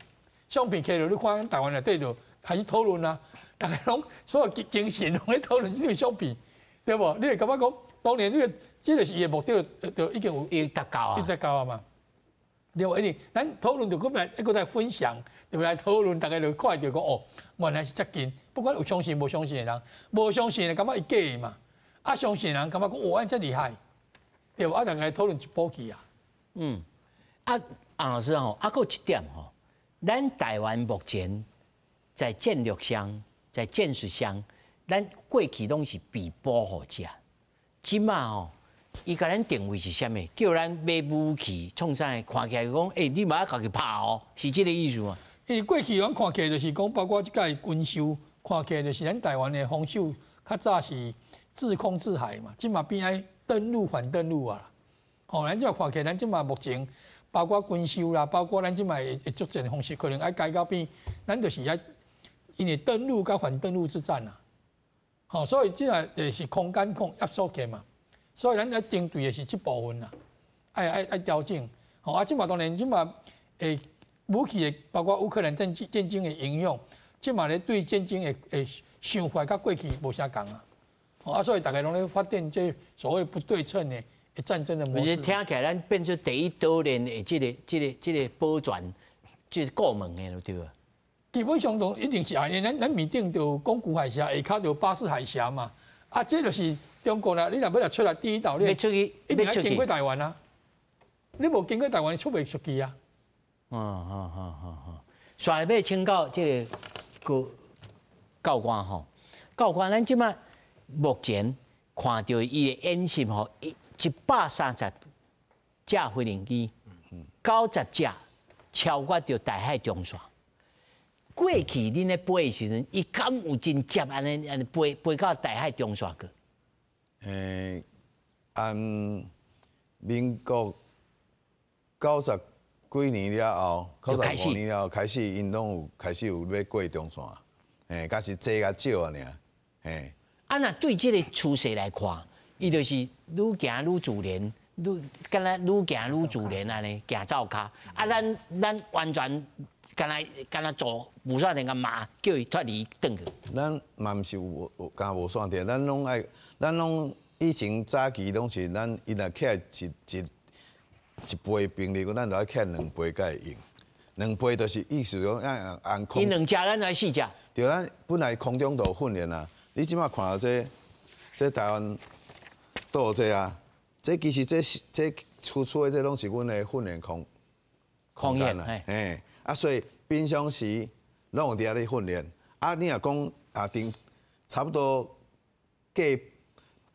相片摕落你看，台灣內底就開始討論啊，逐家攏所有精神攏咧討論這張相片，對無？你會感覺講，當然你個這個是伊的目的，就已經有伊達到啊，達到啊嘛。對無？因為咱討論就閣來閣來分享，就來討論，逐家就看著講哦，原來是遮近。不管有相信無相信的人，無相信的感覺伊假的嘛，啊相信的人感覺講哇，遮厲害，對無？啊，逐家討論一步去啊。嗯，啊，洪老師吼，啊，閣有一點吼，咱台灣目前在戰略上、在戰術上，咱過去攏是被保護者，這馬吼，伊共咱定位是啥物？叫咱買武器，創啥？看起來講，欸，你嘛愛家己拍哦，是這個意思嗎？因為過去阮看起來就是講，包括這擺軍售，看起來就是咱台灣的防守較早是制空制海嘛，這馬變愛登陸反登陸啊。吼，咱這馬看起來，咱這馬目前包括軍售啦，包括咱這馬的作戰方式，可能愛改到變，咱就是愛因為登陸佮反登陸之戰啊。吼，所以這馬就是空間控壓縮起嘛。所以咱愛針對的是這部分啦，愛調整。吼啊，這馬當然這馬武器的，包括烏克蘭戰爭的影響，這馬咧對戰爭的想法，佮過去無啥仝啊。吼啊，所以逐家攏咧發展這所謂不對稱的戰爭的模式。聽起來，咱變做第一島鏈的這個保全，這個顧問的對無？基本上都一定是按呢，咱面頂就宮古海峽，下跤就巴士海峽嘛。啊，這就是中國啦！你若欲來出來第一島鏈，欲出去，一定愛經過台灣啊！你無經過台灣，出袂出去啊？嗯嗯嗯嗯嗯。煞欲請教這個教官吼，教官，咱這馬目前看著伊的演習吼，130架飛行機，90隻超越著台海中線。過去恁咧飛的時陣，伊敢有真接按呢按呢飛飛到台海中線去？按民國90幾年了後，95年了後開始，𪜶攏有開始有欲過中線，敢是濟較少爾。啊，若對這個趨勢來看，伊就是愈行愈自然，愈敢若愈行愈自然按呢行走跤。啊，咱完全敢若敢若做無線電共罵，叫伊脫離轉去。咱嘛毋是有有敢無線電，咱攏愛，咱攏以前早期攏是咱伊若起來一倍兵力，咱就愛起來兩倍才會用。兩倍就是意思講，按按空。伊兩隻，咱來四隻。對，咱本來空中就有訓練啊。你這擺看著這台灣島這啊，這其實這粗粗的這攏是阮的訓練空空間啊。嘿，啊，所以平常時攏有佇遐咧訓練。啊，你若講啊，定差不多過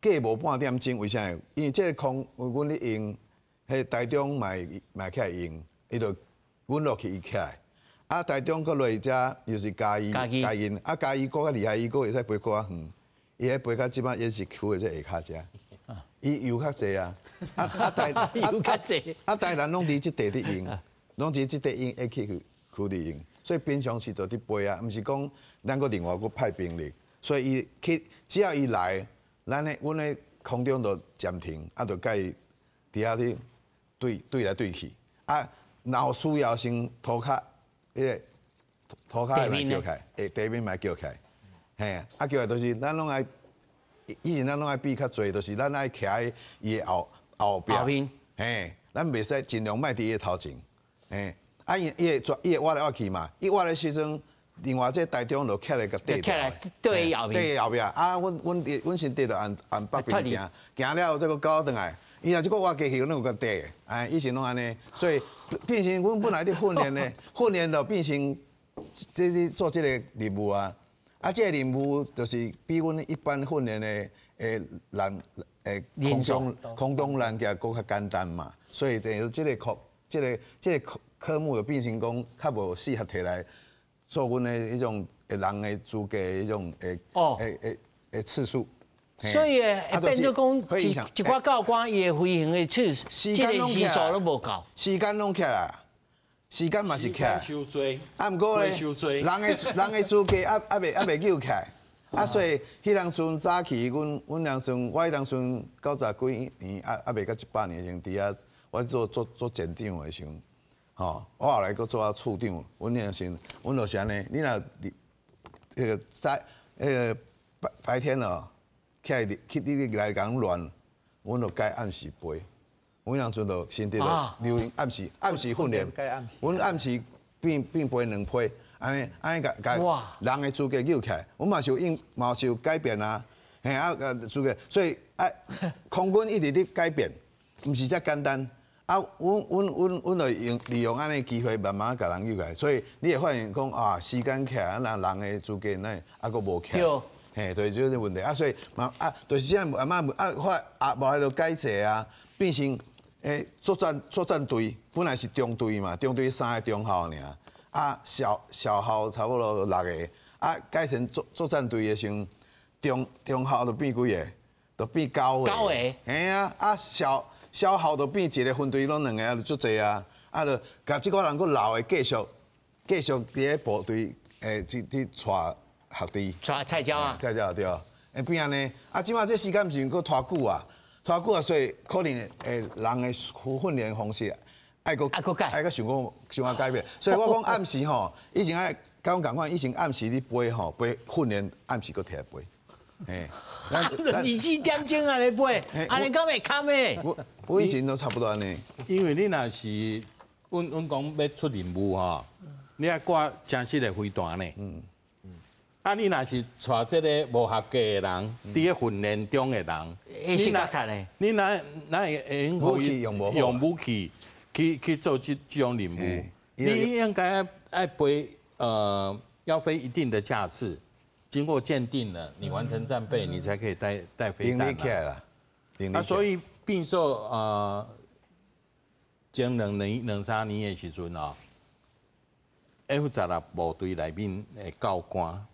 過無半點鐘，為啥？因為這個空，阮咧用，彼台中嘛嘛起來用，伊就阮落去伊起來。啊，台中閣落去遮又是嘉義，嘉義，啊，嘉義閣較厲害，伊閣會使飛閣較遠，伊彼飛到這擺也是區的這下跤遮，伊油較濟啊，啊啊台油較濟，啊台南攏佇這塊佇用，攏佇這塊用會去區佇用，所以平常時就佇飛啊，毋是講咱閣另外閣派兵力，所以伊去只要伊來，咱的阮的空中就暫停，啊，就共伊佇遐咧對對來對去，啊，若有需要先塗跤。彼个塗跤嘛叫起來，會地面嘛叫起來，嘿，啊叫來就是咱攏愛，以前咱攏愛比較濟，就是咱愛徛佇伊的後後壁，嘿，咱袂使盡量莫佇伊的頭前，嘿，啊伊伊會轉，伊會倚來倚去嘛，伊倚的時陣，另外這台中就徛來共綴住，對伊後面，綴伊後壁，啊，阮阮阮先綴著按按北邊行，行了後再閣倒轉來。伊若這個倚過去，攏有共綴，哎，以前攏按呢，所以變成阮本來佇訓練呢，訓練就變成這咧做這個任務啊，啊，這個任務就是比阮一般訓練的的人空中空中攔截閣較簡單嘛，所以等於這個科這個這個科科目就變成講較無適合提來做阮的彼種人的資格的彼種的的的次數。所以會變做講一一寡教官伊的飛行的次數，這個時數攏無夠。時間攏起來，時間嘛是起來。啊，毋過咧，人的人的資格猶未猶未揪起來。啊，所以彼當陣早期，阮阮當陣，我彼當陣90幾年，猶未到100年時，佇遐我做做做艦長的時陣，吼，我後來閣做啊處長。阮彼陣，阮就是按呢，你若彼個在彼個白白天哦。起來去你來共亂，阮就改暗時飛。阮當陣就先佇咧流行暗時暗時訓練，阮暗時變變飛兩批，按呢按呢共共人的資格揪起來。阮嘛是有應嘛是有改變啊，嘿啊資格，所以啊空軍一直佇改變，毋是遮簡單。啊，阮阮阮阮就用利用按呢機會慢慢共人揪起來，所以你會發現講啊，時間起來，啊若人的資格哪會猶閣無起來。嘿，對，就是這個問題啊，所以嘛啊，就是這樣慢慢啊，發啊，無來就改制啊，變成作戰作戰隊本來是中隊嘛，中隊三個中校爾，啊小小校差不多六個，啊改成作作戰隊的時陣，中中校就變幾個，就變九個。九個。嘿啊，啊小小校就變一個分隊攏兩個啊，就足濟啊，啊就共這寡人閣留的繼續繼續佇咧部隊去去帶。學弟，帶菜鳥啊，菜鳥對，會變按呢？啊，這擺這時間毋是閣拖久啊，拖久啊，所以可能會人的訓練方式愛閣愛閣想講想法改變。所以我講暗時吼，以前愛佮阮仝款，以前暗時咧飛吼，飛訓練暗時閣提來飛。嘿， 24點鐘按呢飛，按呢敢會堪的？我我以前都差不多按呢。因為你若是阮阮講欲出任務吼，你愛掛正式的飛彈呢。啊！你若是帶這个無合格的人，佇咧訓練中的人，你哪你哪哪會會用武器用用武器去去做這這種任務？你應該愛飛要飛一定的架次，經過鑑定了，你完成戰備，你才可以帶帶飛彈啊。啊，所以變做前兩年兩三年的時陣哦， F-16部队内面的教官，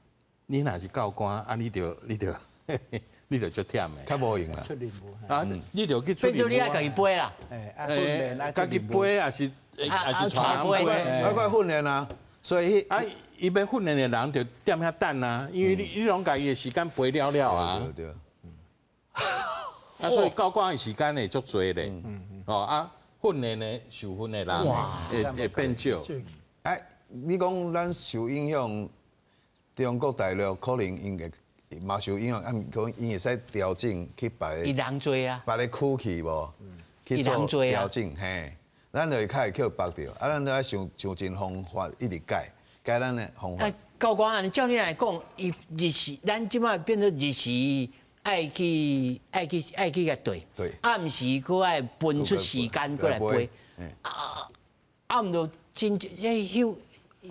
你若是教官，啊，你就足忝的，较无用啦。出任务啊，你就去出任务。你爱家己飞啦。欸，家己飞也是，也是带人飞。我过训练啊，所以啊，伊欲训练的人就踮遐等啊，因为你拢共伊的时间飞了了啊。对。啊，所以教官的时间会足济咧。哦啊，训练的受训的人会变少。哎，你讲咱受影响，中国大陆可能应该嘛受影响，啊，毋过𪜶会使调整去别个。伊人济啊。别个区去无？去做调整嘿，咱就会较会去缚著，啊，咱都爱想想尽方法，一直改改咱的方法。啊，教官按照你来讲，伊日时咱这摆变做日时爱去共对，暗时阁爱分出时间过来飞，啊啊，毋就真彼休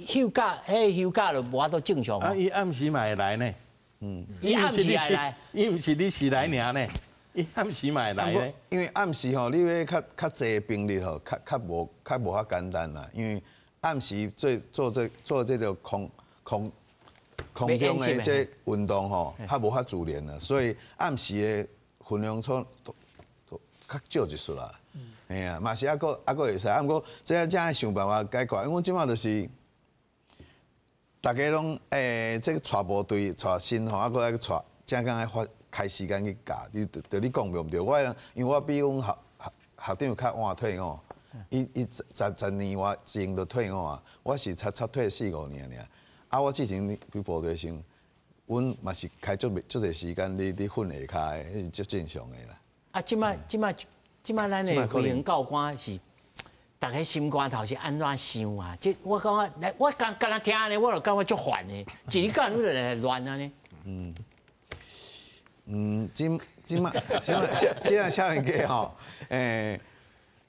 休假，彼休假就无法度正常。啊，伊暗时嘛会来呢。伊暗时会来，伊毋是你时来尔呢。伊暗时嘛会来呢。因为暗时吼，你欲较较济兵力吼，较无遐简单啦。因为暗时做这个空中的这运动吼，较无遐自然啦，所以暗时的分量都较少一丝啦。嘿啊，嘛是犹阁会使，啊，毋过这才爱想办法解决。因为这摆就是大家拢这个带部队带新吼，犹阁爱带，正讲爱花开时间去教。你就你讲对毋对？我因为我比阮学长较晚退伍，伊十年外前就退伍啊，我是才退四五年尔。啊，我之前去部队时，阮嘛是开足足济时间伫训下跤的，彼是足正常的啦。啊，这摆咱的飞行教官是，逐家心肝头是按怎想啊？这我感觉，来我刚敢若听呢，我就感觉足烦的，一日到晚来乱按呢。这这摆少年家吼，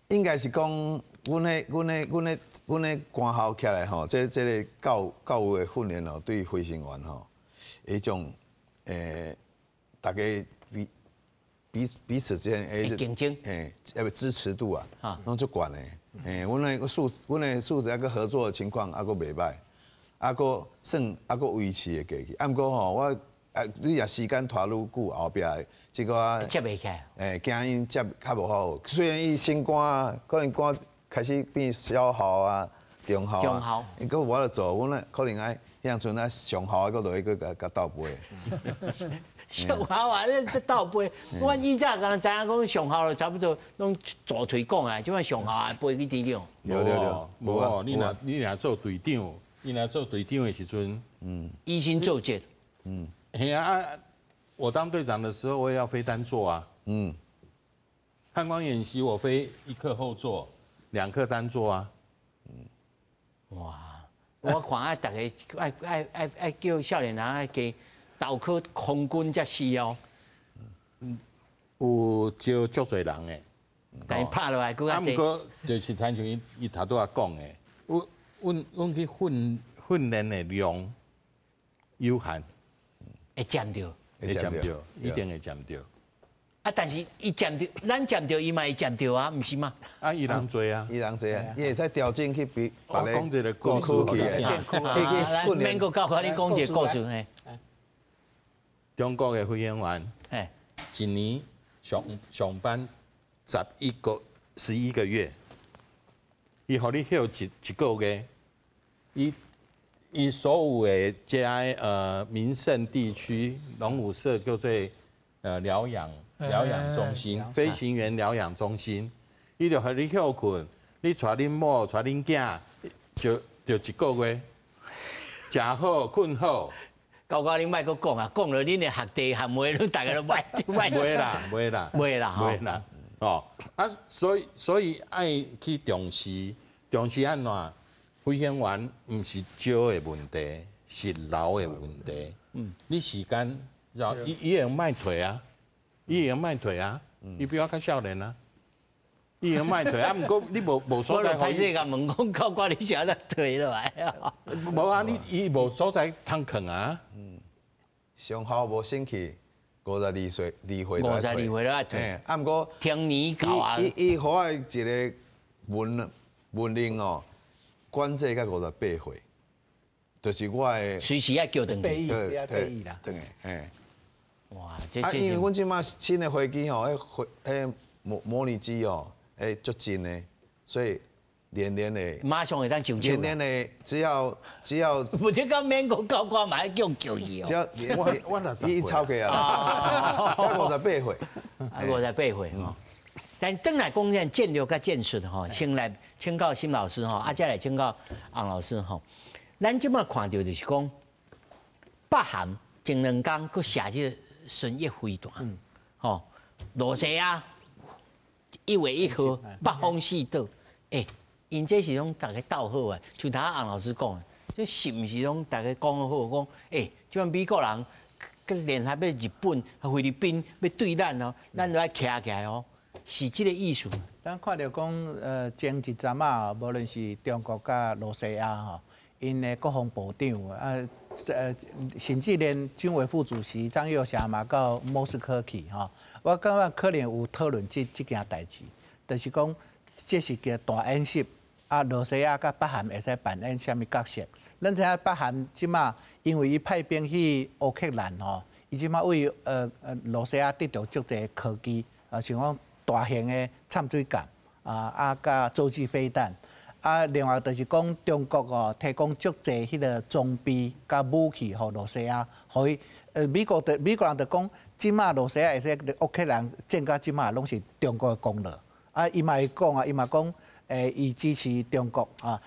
应该是讲，阮的官校起来吼，这个教育的训练吼，对飞行员吼，彼种大家彼此之间竞争，支持度啊，拢足悬的。阮的素质犹阁合作的情况犹阁袂䆀，犹阁算犹阁维持会过去。啊，毋过吼，我啊，你若时间拖愈久，后壁这个接袂起来。惊𪜶接较无好。虽然伊升官，可能官开始变小校啊、中校啊，伊阁无法度做，阮咧可能爱遐阵啊上校阁落去阁共斗飞。上校啊，这斗飞。我以前敢若知影讲上校就差不多拢大喙讲啊，这摆上校也飞去队长。对对对，无哦，你若做队长的时阵，以身作则。嘿啊，我当队长的时候，我也要飞单座啊。汉光演习我飞一客后座，两客单座啊。哇，我看啊，逐家爱叫少年人爱加投考空军才是哦。有招足济人的，但是拍落来阁较济。啊，毋过就是亲像伊头拄仔讲的，阮去训练的量有限，会占著，会占著，一定会占著。啊，但是伊占著，咱占著，伊嘛会占著啊，毋是吗？啊，伊人济啊，伊人济啊，伊会使调整去比别个讲一个故事去，去训练。免阁教官，你讲一个故事嘿。中国的飞行员，一年上班11个月，伊予你歇一个月，伊所有的这名胜地区，拢有设叫做疗养中心，飞行员疗养中心，伊就予你歇睏，你带恁某带恁囝，就一个月，食好睏好。教官，你莫阁讲啊，讲了恁的学弟学妹，拢大家都歹歹。袂啦，袂啦，袂啦，袂啦。哦，啊，所以爱去重视，重视按怎？飞行员毋是招的问题，是留的问题。你时间，然后伊会用莫退啊，伊会用莫退啊，伊比我较少年啊，伊会用莫退啊。毋过你无所在。我歹势共问讲，教官你是按怎退落来啊？无啊，你伊无所在通囥啊。上校无升去，52岁二岁 52岁都爱退。啊，毋过停年到啊。伊予我一个文令哦，管制到58岁。就是我的隨時愛叫轉去，備役，愛備役啦，轉去，嘿。哇！啊，因為阮這馬新的飛機吼，彼飛彼模擬機哦，彼足真的，所以連連的，馬上會當上手。連連的，只要，無這個免講教官嘛愛叫叫伊哦。只要我伊超過啊，我58歲。啊，58歲吼。但轉來講，這戰略佮戰術吼，先來請教沈老師吼，啊，再來請教洪老師吼。咱這馬看著就是講，北韓前兩工閣射這個巡弋飛彈，吼，羅西亞1月1號北方四島，欸，𪜶這是攏逐家鬥好啊，像頭仔洪老師講的，這是毋是攏逐家講好講？欸，這擺美國人佮聯合欲日本、菲律賓欲對咱哦，咱就愛徛起來哦，是這個意思。咱看著講，前一陣仔，無論是中國佮羅西亞吼，𪜶的國防部長啊，甚至連軍委副主席張又俠嘛到莫斯科去吼，我感覺可能有討論這件代誌，就是講這是個大演習，啊，羅西亞佮北韓會使扮演啥物角色？咱知影北韓這馬因為伊派兵去烏克蘭吼，伊這馬為羅西亞得著足濟科技，啊，像講大型的摻水艦，啊，佮洲際飛彈。啊，另外就是講中國哦，提供足濟彼個裝備佮武器予羅西亞，予伊美國人就講，這馬羅西亞會使烏克蘭戰到這馬攏是中國的功勞。啊，伊嘛會講啊，伊嘛講，伊支持中國啊，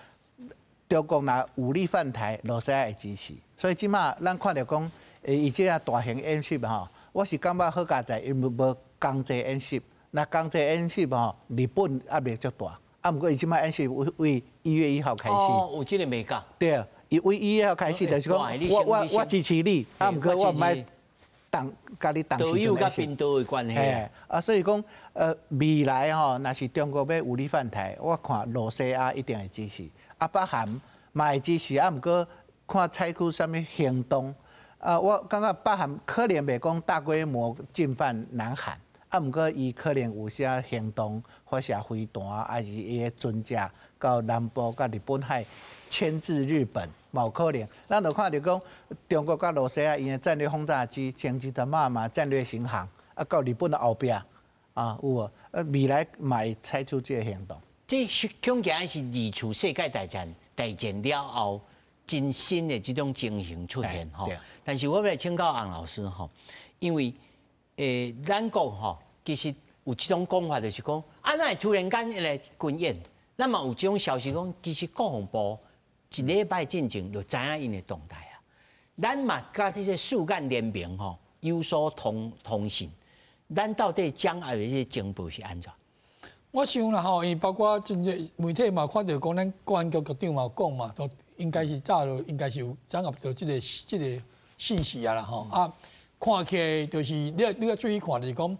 中國若武力犯台，羅西亞會支持。所以這馬咱看著講，伊這個大型演習吼，我是感覺好佳哉，因為無共濟演習，若共濟演習吼，日本壓力足大。啊，毋過伊這馬演習為1月1號開始。哦，有這個眉角。對，伊為1月1號開始，就是講我支持你，啊，毋過我毋愛當佮你同時陣演習。賓道的關係。啊，所以講，未來吼，若是中國欲武力犯台，我看羅西亞一定會支持，啊，北韓嘛會支持，啊，毋過看採取啥物行動。啊，我感覺北韓可能袂講大規模進犯南韓。啊，毋過伊可能有啥行動，發射飛彈，還是伊的船隻到南部、佮日本海牽制日本，嘛有可能。咱就看著講，中國佮羅西亞𪜶的戰略轟炸機，前一陣仔嘛戰略巡航，啊，到日本的後壁，啊，有無？啊，未來嘛會採取這個行動。這是恐驚是二次世界大戰了後，真新的這種情形出現吼。但是我欲來請教洪老師吼，因為咱國吼，其實有這種講法，就是講，啊，哪會突然間來軍演？咱嘛有這種消息講，其實國防部一禮拜進前就知影𪜶的動態啊。咱嘛佮這些四眼聯盟吼有所通信，咱到底掌握的這個情報是按怎？我想啦吼，因為包括真濟媒體嘛看著講，咱國安局局長嘛有講嘛，都應該是早就應該是有掌握著這個信息啊啦吼啊。看起來就是你欲注意看，就是講，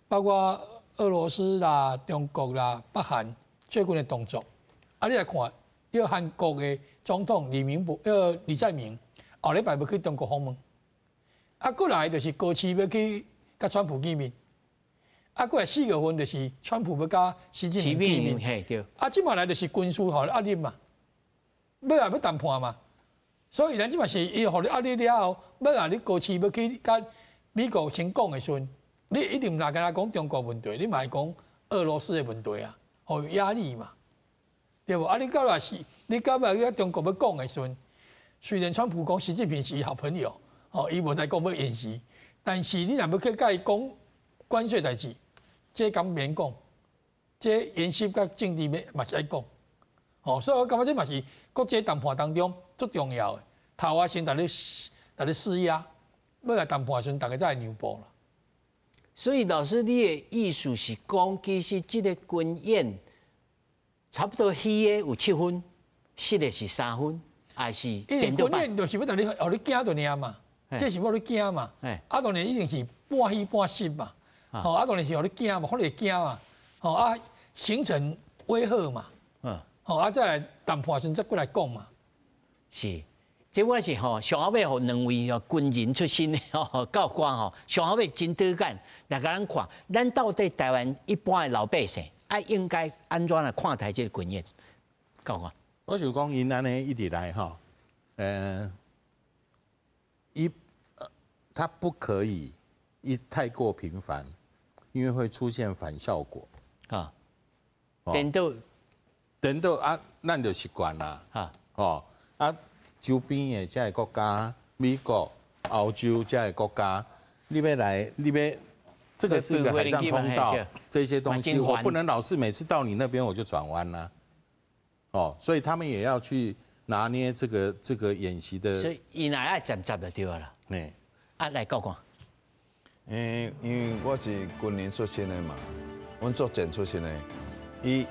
包括俄羅斯啦、中國啦、北韓最近的動作，啊，你來看，彼個韓國的總統李明博，李在明，後禮拜欲去中國訪問，啊，過來就是高市欲去佮川普見面，啊，過來4月份就是川普欲佮習近平見面，嘿對，啊，這馬來就是軍事予你壓力嘛，欲來欲談判嘛。所以咱這馬是伊予你壓力了後，欲來你高市欲去佮美國先講的時陣，你一定毋若干焦講中國問題，你嘛會講俄羅斯的問題啊，予有壓力嘛，對無？啊，你到來是，你到尾去中國欲講的時陣，雖然川普講習近平是伊好朋友，吼，伊無來講欲演習，但是你若欲去佮伊講關稅代誌，這敢免講，這演習佮政治嘛是愛講，吼，所以我感覺這嘛是國際談判當中足重要的，頭仔先共你施壓，欲來談判時陣，逐家才會讓步啦。所以老師，你的意思是講，其實這個軍演差不多虛的有7分，實的是3分，還是？因為軍演就是欲共你，予你驚著爾嘛，這是欲你驚嘛。啊，當然一定是半虛半實嘛。吼，啊，當然是予你驚嘛，可能會驚嘛。吼啊，形成威嚇嘛。吼啊，再來談判時陣再過來講嘛。是，這我是吼上後尾予兩位吼軍人出身的吼教官吼，上後尾真多感來共咱看，咱到底台灣一般的老百姓啊，應該按怎來看待這個軍演？教官，我就講𪜶按呢一直來吼，它不可以一太過頻繁，因為會出現反效果。啊，顛倒，顛倒啊，咱就習慣啦。哦，啊，周邊的這个國家，美國、歐洲這个國家，你欲來，你欲，這個是一個海上通道，這些東西我不能老是每次到你那邊我就轉彎啦。哦，所以他們也要去拿捏這個演習的。所以伊若愛漸漸就對啦。嗯。啊，來講講。因為我是軍人出身的嘛，阮作戰出身的，伊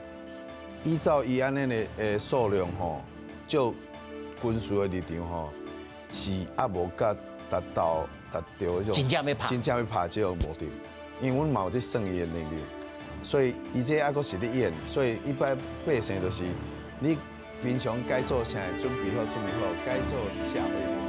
依照伊按呢的數量吼，就軍事的立場吼，是猶無佮達到彼種真正欲拍，真正欲拍這種目的，因為阮嘛有咧算伊的能力，所以伊這猶閣是咧演，所以一般百姓就是你平常該做啥準備好，準備好，該做下回。